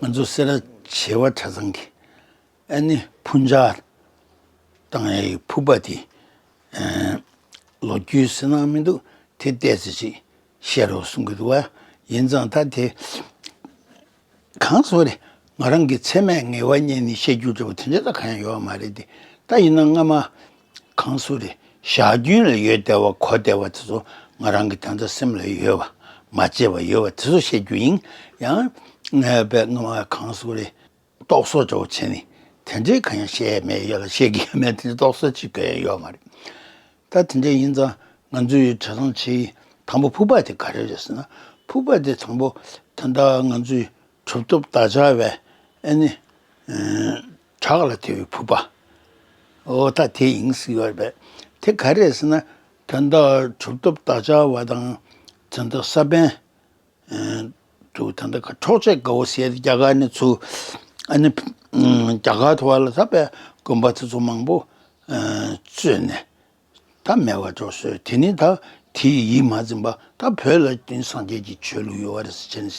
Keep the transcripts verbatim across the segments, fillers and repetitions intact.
ང་ཚོ་སེ་ར་བྱེས་པ་གྲྭ་ཚང་གི་ཨ་ནི་འཕུར་མཇལ་བཏང་ཡའི་ཕུར་པ་དེ། ཨ། ལོ་རྒྱུས་ཟེར་ན་མི་འདུག་དེ་ཏོག་ཙམ་ཅིག་བཤད་རོགས་གསུང་གི་འདུག་བ། ཡིན་ཙང་ད་དེ་གང་སོ་རེད། ང་རང་གི་ཚད་མས་ངེས་པ་རྙེད་ནས་བཤད་རྒྱུ་འདྲ་པོ་དེ་འདྲ་ད་གང་ཡང་ཡོད་མ་རེད་དེ། ད་ཡིན་ན་སྔ་མ་གང་སོ་རེད། ཞར་རྒྱུན་ལ་ཡོད་བསྡད་པ་གོ་བསྡད་པ་དེ་ཚོ་ང་རང་གི་ད་ལྟ་སེམས་ལ་ཡོད་པ། མ་བརྗེད་པ་ཡོད་པ་དེ་ཚོ་བཤད་རྒྱུ་ཡིན། ཡང་ངས་པའི་སྔ་མ་གང་སོ་རེད། རྟོག་བཟོ་འདྲ་པོ་བྱས་ནས་དེ་འདྲའི་གང་ཡང་བཤད་ཡ་མེད། ཡོད་ལ་བཤད་ཀྱི་ཡོད་མེད་དེ་རྟོག་བཟོ་ཅིག་གང་ཡང་ཡོད་མ་རེད། ད་དེ་འདྲ་ཡིན་ཙང་ང་ཚོའི་གྲྭ་ཚང་ཆེ་དང་པོ་ཕུར་པ་དེ་ག་རེ་རེད་ཟེར་ན། ཕུར་པ་དེ་དང་པོ་ད་ལྟ་ང་ཚོའི་གྲུབ་ཐོབ་བདག་ཅག་པས་ཨ་ནི་བྲག་ལ་ཐེབས་པའི་ཕུར་པ། འོ་ད་དེ་ཡིན་ཟེར་ཡོད་རེད་པས། དེ་ག་རེ་རེད་ཟེར་ན། ད་ལྟ་གྲུབ་ཐོབ་བདག་ཅག་པ་དང་ད་ལྟ་ས་པཎ་དུ་ད་ལྟ་འཕྲོག་བྱེད་དགའ་བོ་ཟེར་རྒྱ་གར་ནས་ཚུར་ཨ་ནི་རྒྱ་གར་དུ་བ་ལ་ད་པའི་དགོན་པ་དེ་ཚོ་མང་པོ་རྩོད་ནས་ད་མེད་པ་འགྲོ་སྲོལ། དེ་ནི་ད་དེ་ཡིད་མ་འཛིན་པ། ད་བོད་ལ་དེ་སངས་རྒྱས་ཀྱི་ཆོས་ལུགས་ཡོད་པ་རེད་ཟེར་བྱས་ནས་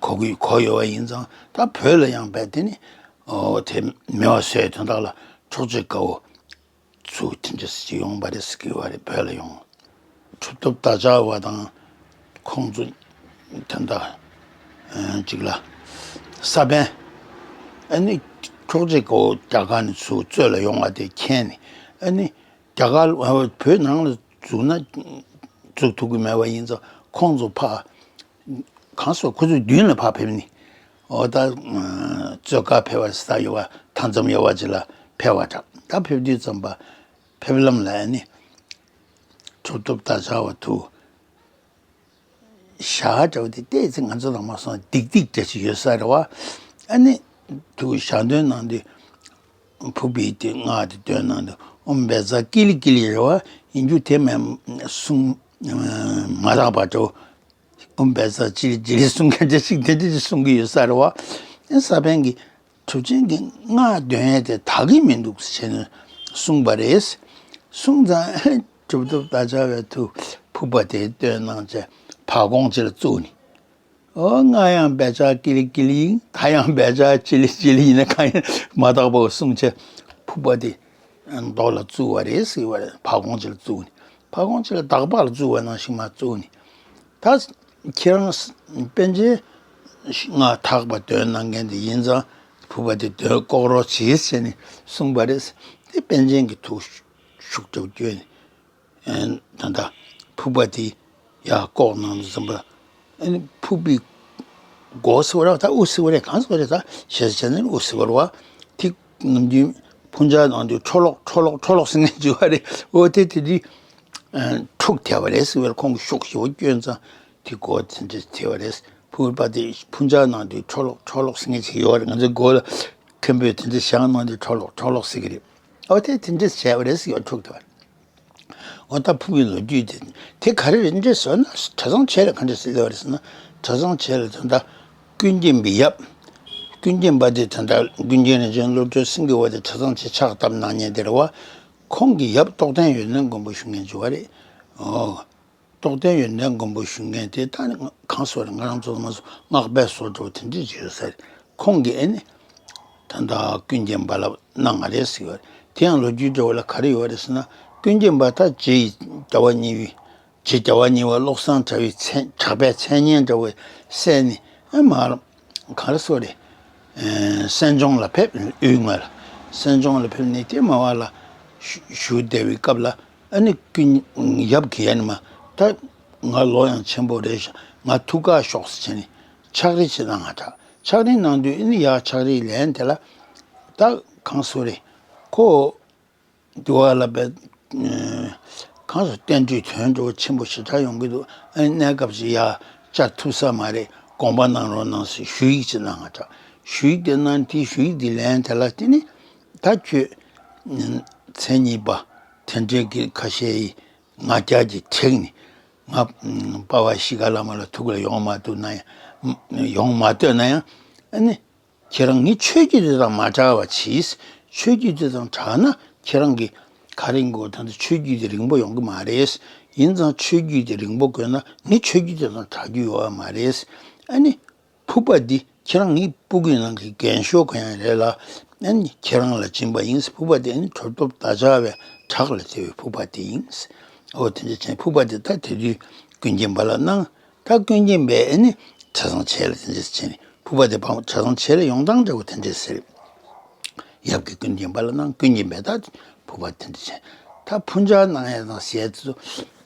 གོ་གི་གོ་ཡོད་པ་ཡིན་ཙང་། ད་བོད་ལ་ཡང་བས་དེ་ནི་ཨོ་དེ་མེད་པ་བཟོས་དོན་དག་ལ་འཕྲོག་བྱེད་དགའ་བོ་ཚུར་དེ་འདྲ་ཞིག་ཡོང་བ་རེད་ཟེར་གི་ཡོད་པ་རེད། བོད་ལ་ཡོང་། གྲུབ་ཐོབ་བདག་ཅག་པ་དང་ཁོང་ཚོ་ད་ལྟ་ཅིག་ལ་ས་པཎ་ཨ་ནི་འཕྲོག་བྱེད་དགའ་བོ་རྒྱ་གར་ནས་ཚུར་རྩོད་ལ་ཡོང་བ་དེ་མཁྱེན་ནས། ཨ་ནི་རྒྱ་གར་བོད་ནང་ལ་འཛུགས་ན་འཛུགས་ཐུབ་ཀྱི་མེད་པ་ཡིན་ཙང་། ཁོང་ཚོ་ཕར་གང་སོ་ཁོ་ཚོའི་མདུན་ལ་ཕར་ཕེབས་ནས། འོ་ད་གཙོས་ཀ་ཕེབས་པ་ས་ཡོད་པ། མཐའ་མཚམས་ཡོད་པ་ཅིག་ལ་ཕེབས་པ་འདྲ། ད་ཕེབས་དུས་ཙམ་པ་ཕེབས་ལམ་ལ་ཨ་ནི་གྲུབ་ཐོབ་བདག་ཅག་པ་དུ་ཞག་འདྲ་བོ་དེ་ཏོག་ཙམ་ང་ཚོ་དང་མ་སོང་སྡིག་སྡིག་འདྲ་ཞིག་ཡོད་ས་རེད་བ། ཨ་ནི་དུ་ཞག་འདོན་གནང་དུས། ཕུར་པའི་དེ་སྔགས་དེ་འདོན་གནང་དུས། ཨོཾ་བཛྲ་ཀི་ལི་ཀི་ལི་རེད་བ། ཡིན་རྒྱུ་དེ་མེད་གསུང་མ་དག་པ་འདྲ་བོ། ཨོཾ་བཛྲ་ཅི་ལི་ཅི་ལི་གསུང་མཁན་དེ་ཞིག་དེ་འདྲ་ཞིག་གསུང་གི་ཡོད་ས་རེད་བ། ཨེ་ས་པཎ་གྱིས་གྲུབ་ཆེན་གྱི་སྔགས་འདོན་ཡས་དེ་དག་གི་མི་འདུག་ཟེར་ནས་གསུངས་པ་རེད། གསུངས་ཙང་གྲུབ་ཐོབ་བདག་ཅག་པས་དུ་ཕུར་པ་དེ་འདོན་གནང་བྱས་བར་སྐོང་ཅིག་ལ་བཙུགས་ནས། ཨོ་སྔགས་ཡང་བཛྲ་ཀི་ལི་ཀི་ལི་ཡིན། ད་ཡང་བཛྲ་ཅི་ལི་ཅི་ལི་ཡིན་ན། གང་ཡང་མ་དག་པ་གསུང་བྱས་ཕུར་པ་དེ་མདོ་ལ་བཙུགས་པ་རེད་ཟེར་བ་རེད། བར་སྐོང་ཅིག་ལ་བཙུགས་ནས། བར་སྐོང་ཅིག་ལ་དག་པ་ལ་བཙུགས་པ་ནང་བཞིན་མར་བཙུགས་ནས། ད་ཁྱེད་རང་པཎ་ཆེན་སྔགས་ཐག་པ་འདོན་གནང་མཁན་དེ་ཡིན་ཙང་ཕུར་པ་དེ་འདོན་བཀོག་རོགས་བྱེད་ཟེར་ནས་གསུངས་པ་རེད། དེ་པཎ་ཆེན་གྱི་ཐུགས་ཤུགས་དྲག་བསྐྱོན་ནས། ད་ལྟ་ཕུར་པ་དེ་ཡར་བཀོག་གནང་དུས་ཙམ་པ། ཨ་ནི་ཕུར་པའི་མགོ་ཟེར་བ་རེད་བ། ད་དབུ་ཟེར་བ་རེད། གང་ཟེར་བ་རེད། ད་ཞེས་བྱས་ནས་དབུ་ཟེར་བ་རེད་བ། དེ་ནམ་རྒྱུན་འཕུར་མཇལ་གནང་དུས་ཁྲོ་ལོག་ཁྲོ་ལོག་ཁྲོ་ལོག་ཟེར་མཁན་ཅིག་ཡོད་པ་རེད། འོ་དེ་དེ་དུས་འཁྲུག་ཐེབས་པ་རེད་ཟེར་བ་རེད། ཁོང་གིས་ཤུགས་ཞེ་པོ་བསྐྱོན་ཙང་དེ་མགོ་དེ་འདྲ་ཐེབས་པ་རེད། ཕུར་པ་དེ་འཕུར་མཇལ་གནང་དུས་ཁྲོ་ལོག་ཁྲོ་ལོག་ཟེར་མཁན་ཅིག་ཡོད་པ་རེད། ང་ཚོའི་མགོ་ལ་མཁན་པོས་དེ་འདྲ་བཞག་གནང་དུས་ཁྲོ་ལོག་ཁྲོ་ལོག་ཟེར་གི་རེད། འོ་དེ་དེ་འདྲ་བྱས་པ་རེད་ཟེར་བ། འཁྲུག་ཐེབས་པ་རེད། འོ་ད་ཕུར་པའི་ལོ་རྒྱུས་དེ་དེ་ག་རེ་རེད་འདྲ་ཟེར་ན། གྲྭ་ཚང་བྱེས་ལ་ག་འདྲ་ཟེར་ལབ་པ་རེད་ཟེར་ན། གྲྭ་ཚང་བྱེས་ལ་ད་ལྟ་ཀུན་མཁྱེན་པའི་ཡབ། ཀུན་མཁྱེན་པ་དེ་ད་ལྟ་ཀུན་མཁྱེན་རིན་ཆེན་བློ་གྲོས་སེང་གེ་པ་དེ་གྲྭ་ཚང་བྱེས་ཕྱག་བཏབ་གནང་མཁན་དེ་རེད་བ། ཁོང་གི་ཡབ་རྟོགས་ལྡན་ཡོན་ཏན་མགོན་པོ་ཞུ་མཁན་ཅིག་ཡོད་པ་རེད། འོ། རྟོགས་ལྡན་ཡོན་ཏན་མགོན་པོ་ཞུ་མཁན་དེ་ད་ནི་གང་ཟེར་བ་རེད། ང་རང་ཚོ་མ་སོང་སྔགས་པའི་བཟོ་འདྲ་པོ་དེ་འདྲ་ཅིག་ཡོད་ས་རེད། ཁོང་གིས་ཨེ་ནི་ད་ལྟ་ཀུན་མཁྱེན་པ་ལ་གནང་བ་རེད་ཟེར་བ་རེད། དེ་ཡང་ལོ་རྒྱུས་འདྲ་པོ་ལ་ག་རེ་ཡོད་རེད་ཟེར་ན། ཀུན་མཁྱེན་པ་ད་རྗེ་ཡི་རྒྱལ་བ་གཉིས་པའི། རྗེ་རྒྱལ་བ་གཉིས་པ་བློ་བཟང་གྲགས་པའི་མཚན། གྲགས་པའི་མཚན་སྙན་འདྲ་པོ་གསན་ནས། ཨེ་མ་ག་རེ་ཟེར་དགོས་རེད། ཨེ་གསན་སྦྱོང་ལ་ཕེབས། དབུས་ལྔ་ལ་གསན་སྦྱོང་ལ་ཕེབས་ནས། དེ་མ་བ་ལ་བཞུགས་བཞུགས་བསྡད་པའི་སྐབས་ལ། ཨ་ནི་ཀུན་ཡབ་ཀྱིས་ཨ་ནི་མ། ད་ང་ལོ་ཡང་ཆེན་པོ་རེད་ཤག་ང་ཐུག་ག་ཤོག་ཟེར་བྱས་ནས་ཕྱག་བྲིས་ཅིག་གནང་བ་འདྲ། ཕྱག་རིང་གནང་དུས་ཨ་ནི་ཡར་ཕྱག་རིས་ལན་དེ་ལ་ད་གང་སུ་རེད། ཁོ་དུ་བ་ལ་བས་གང་སུ་བསྟན་འགྲོའི་དོན་འགྲོ་ཆེན་པོ་ཞེ་དྲག་ཡོང་གི་འདུག་ཨ་ནི་གནས་སྐབས་ཤིག་ཡར་བཅར་ཐུབ་ས་མ་རེད། དགོངས་པ་གནང་རོགས་གནང་ཟེར་ཞུ་ཡིག་ཅིག་གནང་ང་དྲག་ཞུ་ཡིག་དེ་གནང་དེ་ཞུ་ཡིག་དེ་ལན་དེ་ལ་དེ་ནི་ད་ཁྱོད་མཚན་ཉིད་པ་དེ་འདྲའི་གི་ཁ་ཤས་ཡིས་ང་རྒྱལ་གྱི་ཁྲེགས་ནས་ང་པ་བ་ཤི་ཀ་བླ་མ་ལ་ཐུག་ལ་ཡོང་མ་ཐུབ་ན་ཡང་ཡོང་མ་ཐུབ་ན་ཡང་ཨ་ནི། ཁྱེད་རང་ངའི་ཆོས་བརྒྱུད་དེ་དང་མ་བྲལ་བ་གྱིས། ཆོས་བརྒྱུད་དེ་དང་བྲལ་ན་ཁྱེད་རང་གི་ག་རེ་མགོ་ད་ལྟ་ཆོས་བརྒྱུད་དེ་རིང་པོ་ཡོང་གི་མ་རེད། ཡིན་ཙང་ཆོས་བརྒྱུད་དེ་རིང་པོ་དགོས་ན་ངའི་ཆོས་བརྒྱུད་དེ་དང་བྲལ་རྒྱུ་ཡོད་པ་མ་རེད། ཨ་ནི་ཕུག་པ་འདི་ཁྱེད་རང་ངའི་སྤུ་གུའི་ནང་གི་རྒན་ཤོས་གང་ཡང་རེད་ལ། ཨ་ནི་ཁྱེད་རང་ལ་སྦྱིན་པ་ཡིན། ཕུག་པ་འདི་ཨ་ནི་གྲུབ་ཐོབ་བདག་ཅག་བའི་བྲག་ལ་བརྩེ་བའི་ཕུག་པ་འདི་ཡིན། འོ་དེ་འདྲ་བྱས་ཕུག་པ་འདི་ད་དེ་དུས་ཀུན་མཁྱེན་པ་ལ་གནང་། ད་ཀུན་མཁྱེན་པས་ཨ་ནི་གྲྭ་ཚང་བྱས་ལ་དེ་འདྲ་བྱས་ནས་ཕུག་པ་དེ་བང་གྲྭ་ཚང་བྱས་ལ་ཡོང་སྟངས་འདྲ་བོ་དེ་འདྲ་ཟེར། ཡབ་ཀྱིས་ཀུན་མཁྱེན་པ་ལ་གནང་། ཀུན་མཁྱེན་པས་ད་ཕུག་པ་དེ་འདྲ་བྱས། ད་ཕུར་མཇལ་གནང་ཡས་དང་ཟས་ཚོ་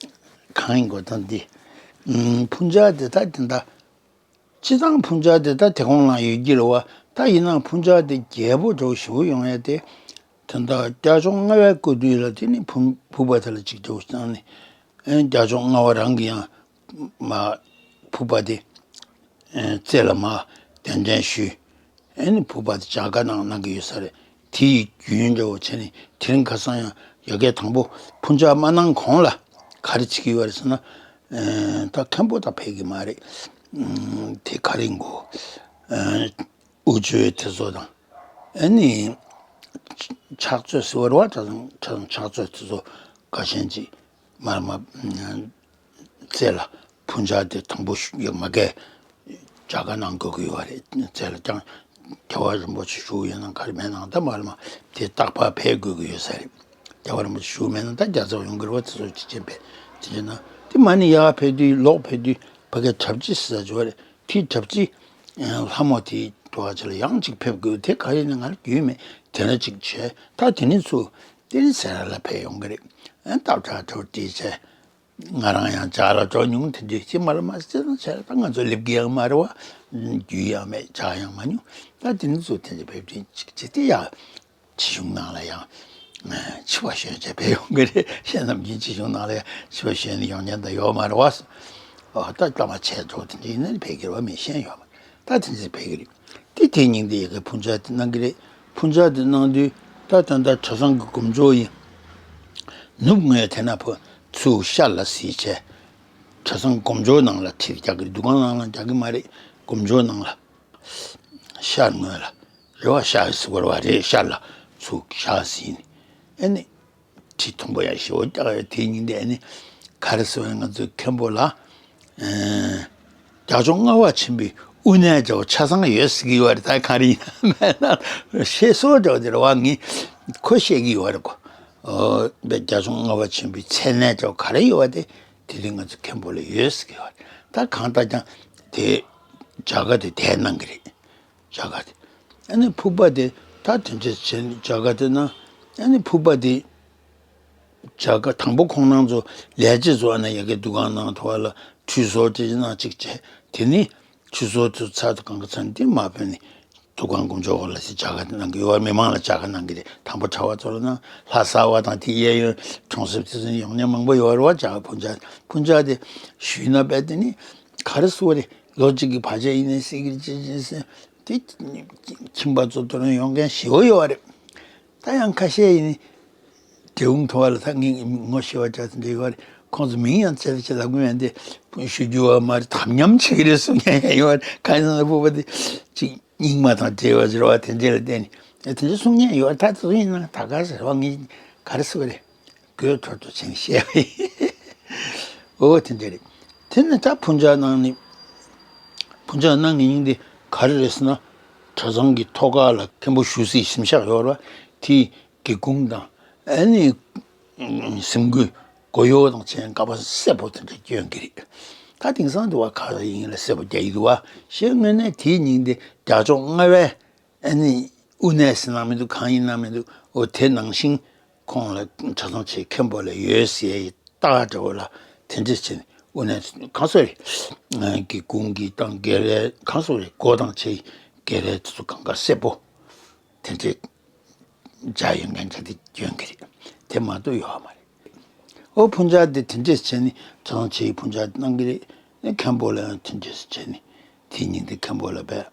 གང་ཡིན་དགོས་དང་འདི། ཕུར་མཇལ་དེ་ད་དེ་འདྲ། སྤྱི་བཏང་ཕུར་མཇལ་དེ་ད་དེ་གོང་ལ་ཡོད་ཀྱི་རེད་བ། ད་ཡིན་ནའང་ཕུར་མཇལ་དེ་རྒྱས་པོ་འདྲ་བོ་ཞེ་པོ་ཡོང་ཡས་དེ། དེ་འདྲ་རྒྱ་མཚོ་ལྔ་པའི་སྐུ་དུས་ལ་དེ་ནི་ཕུར་ཕུར་པ་དེ་ལ་གཅིག་འདྲ་བོ་བཏང་ནས། ཨེ་རྒྱ་མཚོ་ལྔ་པ་རང་གི་ཡང་མ་ཕུར་པ་དེ་ཨེ་རྩེ་ལ་མ་གདན་འདྲེན་ཞུས། ཨེ་ནི་ཕུར་པ་དེ་མཇལ་ཁ་གནང་གནང་གི་ཡོད་ས་རེད། དེ་ཡི་རྒྱུན་འདྲ་བོ་བྱས་ནས་དེ་རིང་ཁ་སང་ཡང་ཡ་གིའི་དང་པོ་ཕུར་མཇལ་མ་གནང་གོང་ལ་ག་རེ་བྱེད་ཀྱི་ཡོད་རེད་ཟེར་ན། ཨེ་ད་མཁན་པོ་དང་ཕེབས་ཀྱི་མ་རེད། ཨུམ་དེ་ག་རེ་མགོ་ཨེ་དབུ་ཆོས་དེ་ཚོ་དང་། ཨེ་ནི་ཕྱག་ཚོད་ཟེར་བ་རེད་བ། གྲྭ་ཚང་གྲྭ་ཚང་ཕྱག་ཚོད་དེ་ཚོ་དགའ་ཞེན་ཅིག་མར་མ་རྩེ་ལ་ཕུར་མཇལ་དེ་དང་པོ་ཞུ་ཡོད་མ་གས་མཇལ་ཁ་གནང་དགོས་ཀྱི་ཡོད་རེད། རྩེ་ལ་ཀྱང་རྒྱལ་བ་རིན་པོ་ཆེ་བཞུགས་ཡོད་ན་ག་རེ་མེད་ན་ད་མར་མ་དེ་རྟག་པར་ཕེབས་དགོས་ཀྱི་ཡོད་ས་རེད། རྒྱལ་བ་རིན་པོ་ཆེ་བཞུགས་མེད་ན་ད་རྒྱལ་ཚབ་ཡོང་གི་རེད་བ། དེ་ཚོ་ཅི་བྱེད་པས་དེ་བྱས་ན་དེ་མ་ནི་ཡར་ཕེབས་དུས་ལོག་ཕེབས་དུས་ཕ་གའི་གྲབས་ཅི་ཟེར་ཅིག་ཡོད་རེད། དེའི་གྲབས་ཅི་ལྷ་མོ་དེའི་འགྲོ་བ་ཅིག་ལ་ཡང་ཅིག་ཕེབས་དགོས། དེ་ག་རེ་ཡིན་ན་ང་ལ་རྒྱུས་མེད། དེ་ལ་ཅིག་བྱས་ད་དེ་ནི་ཚུར་དེ་ནི་སེ་ར་ལ་ཕེབས་ཡོང་གི་རེད། ཨ་སྟབས་ཁྲ་ཁྲོ་དེ་བྱས། ང་རང་ཡང་ཇ་ལ་འགྲོ་མྱོང་། དེ་འདྲའི་ཅི་མ་ལ་མ་ཟེར་དང་བྱས་ད་ང་ཚོ་སླེབས་ཀྱི་ཡང་མ་རེད་བ། རྒྱུས་ཡང་མེད། ཇ་ཡང་མ་མྱོང་། ད་དེ་ནི་ཚོ་དེ་འདྲ་ཕེབས་དུས་ཅིག་ཅི་སྟེ་ཡ། ཕྱི་གཞུང་ནང་ལ་ཡང་ཕྱི་པ་ཞོན་བྱས་ཕེབས་ཡོང་གི་རེད། གཞན་རྣམས་ཀྱི་ཕྱི་གཞུང་ནང་ལ་ཡང་ཕྱི་པ་ཞོན་ནས་ཡོང་མཁན་ད་ཡོད་མ་རེད་བ། ཨོ་ད་བླ་མ་ཆེ་འགྲོ་དེ་འདྲ་ཡིན་ན་ཕེབས་ཀྱི་རེད་བ། མི་གཞན་ཡོད་མ་རེད། ད་དེ་འདྲ་ཕེབས་ཀྱི་རེད། དེ་དེ་ཉིན་དེ་ཡ་གི་ཕུར་མཇལ་དེ་གནང་གི་རེད། ཕུར་མཇལ་དེ་གནང་དུས་ད་ད་ལྟ་གྲྭ་ཚང་གི་སྒོ་མཇུག་ཡིན། ནུབ་ངོས་དེ་ན་ཕུ་ཚུར་ཤར་ལ་གཟིགས་བྱས། གྲྭ་ཚང་སྒོ་མཇུག་ནང་ལ་ཁྲིད་རྒྱག་གི་རེད། འདུ་ཁང་ནང་ལ་རྒྱག་གི་མ་རེད། སྒོ་མཇུག་ནང་ལ། ཤར་ངོས་ལ་རེད་བ། ཤར་ཟེར་བ་རེད་བ། རེད། ཤར་ལ་ཚུར་ཤར་ཟིན་ནས་ཨ་ནི་ཁྲི་མཐོན་པོ་ཡར་ཞེ་པོ་རྒྱག་ཡོད། དེ་ཉིན་དེ་ཨ་ནི་ག་རེ་ཟེར་བ་ན་ང་ཚོའི་མཁན་པོ་ལ་ཨེ་རྒྱ་མཚོ་ལྔ་པ་ཆེན་པོའི་དབུ་གནས་འདྲ་བོ་ཆ་ཚང་ཡོད་ཟེར་གྱི་ཡོད་རེད། ད་ག་རེ་ཡིན་ན་མེད་ན་བཤད་སྲོལ་འདྲ་བོ་དེ་རེད་བ། ངས་ཁོ་བཤད་ཀྱི་ཡོད་རེད་གོ། ཨོ་རྒྱ་མཚོ་ལྔ་པ་ཆེན་པོའི་མཚན་གནས་འདྲ་བོ་ག་རེ་ཡོད་པ་དེ་དེ་དུས་ང་ཚོ་མཁན་པོ་ལ་ཡོད་ཟེར་གྱི་ཡོད་རེད། ད་གང་ལྟར་ཀྱང་དེ་མཇལ་ཁ་དེ་དེ་གནང་གི་རེད། མཇལ་ཁ་དེ། ཨ་ནི་ཕུར་པ་དེ་ད་དེ་འདྲ་བྱས་ནས་མཇལ་ཁ་དེ་གནང་། ཨ་ནི་ཕུར་པ་དེ་མཇལ་ཁ་དང་པོ་ཁོང་རང་ཚོ་ལས་བྱེད་ཚོ་ཨ་ན་ཡ་གི་འདུ་ཁང་ནང་དུ་བ་ལ་ཁྲུས་གསོལ་དེ་གནང་གཅིག་བྱས། དེ་ནི་ཁྲུས་གསོལ་དུ་ཚར་དུ་གང་ག་ཚར་ནས་དེ་མ་ཕེབས་ནས་འདུ་ཁང་སྒོ་མཇུག་ལ་དེ་མཇལ་ཁ་དེ་གནང་གི་ཡོད་པ། མི་མང་ལ་མཇལ་ཁ་གནང་གི་རེད། དང་པོ་གྲྭ་པ་ཚོ་ལ་གནང་། ལྷ་ས་བ་དང་དེ་གཡས་གཡོན་གྲོང་གསེབ་དེ་ཚོ་ནས་ཡོང་མཁན་མང་པོ་ཡོད་རེད་བ། མཇལ་ཁ་ཕུར་མཇལ་ཕུར་མཇལ་དེ་ཞུས་ན་བས་དེ་ནི་ག་རེ་ཟེར་བ་རེད། ལོ་གཅིག་གི་བར་ཆད་ཡིན་ནའི་སྲིད་ཀྱི་ཅི་ཅི་ཟེར། དེ་ཁྱིམ་པ་ཚོ་དོ་རུང་ཡོང་མཁན་ཞེ་པོ་ཡོད་རེད། ད་ཡང་ཁ་ཤས་ཡིན་ནི་འབྲས་སྤུངས་ཐོ་བ་ལ་ད་ངས་ངོ་ཤེས་པ་ཅག་ཚོ་འདྲ་ཡོད་རེད། ཁོང་ཚོ་མིང་ཡང་ཅི་ལ་ཅི་ལབ་དགོས་ཡོད་དེ་ཞུ་རྒྱུ་བ་མ་རེད། དམ་ཉམས་བྱེད་ཀྱི་རེད་གསུང་མཁན་ཡང་ཡོད་རེད། གང་ཡིན་ཟེར་ན་ཕུར་པ་དེ་ཅིག་རྙིང་མ་དང་འབྲེལ་བ་ཟེར་བ་དེ་འདྲ་ལ་བརྟེན་ནས་དེ་འདྲ་གསུང་མཁན་ཡོད་རེད། ད་དེ་ཚོ་ཡིན་ན་ད་ག་ཟེར་བ་ངས་ག་རེ་ཟེར་བ་རེད། དགོད་ཐོར་ཐོར་བྱས་ནས་བཤད་པ་ཡིན། འོ་དེ་འདྲ་རེད། དེ་ནས་ད་ཕུར་མཇལ་གནང་ནི། ཕུར་མཇལ་གནང་ངེས་ཡིན་དེ་ག་རེ་རེད་ཟེར་ན། གྲྭ་ཚང་གི་ཐོག་ཁ་ལ་མཁན་པོ་ཞུ་སའི་གཟིམ་ཤག་ཡོད་རེད་བ། དེའི་སྒེའུ་ཁུང་དང་ཨ་ནི་གཟིམ་སྒོའི་སྒོ་ཡོལ་དང་བཅས་ཀ་པ་སེར་པོ་དེ་འདྲ་སྐྱོན་གྱི་རེད། ད་དེང་སང་དུ་བ་ག་རེ་ཡིན་ལ་སེར་པོ་རྒྱག་གི་འདུག་བ། ཞེས་དངོས་གནས་དེའི་ཉིན་དེ་རྒྱ་མཚོ་ལྔ་པའི་ཨ་ནི་དབུ་གནས་ཟེར་ན་མི་འདུག་གང་ཡིན་ན་མི་འདུག་འོ་དེ་ནང་བཞིན་ཁོང་ལ་གྲྭ་ཚང་ཆེ་མཁན་པོ་ལ་ཡོད་ཟེར་ཡི་རྟགས་འདྲ་བོ་ལ་དེ་འདྲ་བྱས་ནས་དབུ་གནས་གང་སོ་རེད། གི་གུང་གི་དང་དགེ་ལས་གང་སོ་རེད། སྒོ་དང་ཆེ་ སྐེ་རགས་དེ་ཚོ་གང་ག་སེར་པོ་དེ་འདྲའི་སྦྱར་ཡོད་མཁན་ཆ་དེ་སྐྱོན་གྱི་རེད། དེ་མ་གཏོགས་ཡོད་མ་རེད། ཨོ་འཕུར་འཇག་དེ་དེ་འདྲས་བྱས་ནས་ཚང་ཆེའི་འཕུར་འཇག་གནང་གི་རེད། མཁན་པོ་ལ་ཡང་དེ་འདྲས་བྱས་ནས་དེ་ཉིན་དེ་མཁན་པོ་ལ་བས།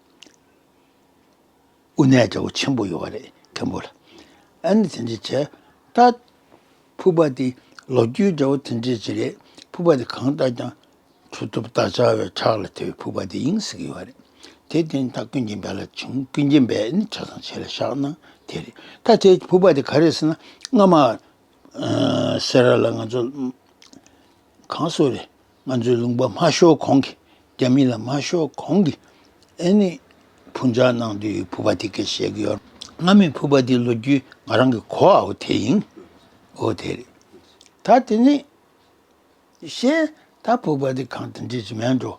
དབུ་ནད་འདྲ་བོ་ཆེན་པོ་ཡོད་པ་རེད་མཁན་པོ་ལ། ཨ་ནི་དེ་འདྲ་བྱས། ད་ཕུར་པ་དེ་ལོ་རྒྱུས་འདྲ་བོ་དེ་འདྲ་ཅིག་རེད། ཕུར་པ་དེ་གང་ལྟར་ཀྱང་གྲུབ་ཐོབ་བདག་ཅག་བའི་ཁྲག་ལ་ཐེ་བའི་ཕུར་པ་དེ་ཡིན་ཟེར་གྱི་ཡོད་རེད། དེ་དེ་ནི་ད་ཀུན་མཁྱེན་འབེབས་ལ་བྱུང་། ཀུན་མཁྱེན་འབེབས་ནི་ཆ་ཚང་བྱས་ལ་བཞག་ན་དེ་རེད། ད་དེ་ཕུར་པ་དེ་ག་རེ་ཟེར་ན་སྔ་མ་སེ་ར་ལ་ང་ཚོ་གང་སོ་རེད། ང་ཚོའི་ལུང་པ་མ་ཤོར་གོང་གི། རྒྱ་མི་ལ་མ་ཤོར་གོང་གི་ཨེ་ནི་འཕུར་འཇག་གནང་དུས་ཕུར་པ་དེ་སྐད་བཤད་ཀྱི་ཡོད། སྔ་མའི་ཕུར་པ་དེའི་ལོ་རྒྱུས་ང་རང་གི་གོ་བ་འོ་དེ་ཡིན། འོ་དེ་རེད། ད་དེ་ནི་ཤེས། ད་ཕུར་པ་དེ་གང་དེ་འདྲས་ཅིག་མེད་འགྲོ།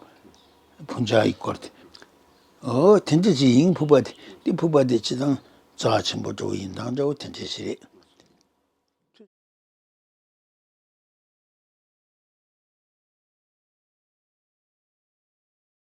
འཕུར་འཇག་ཡི་སྐོར་དེ། འོ་དེ་འདྲས་ཅིག་ཡིན། ཕུར་པ་དེ་དེ་ཕུར་པ་དེ་སྤྱིར་བཏང་རྩ་ཆེན་པོ་འདྲ་བོ་ཡིན་སྟངས་འདྲ་བོ་དེ་འདྲས་ཅིག་རེད།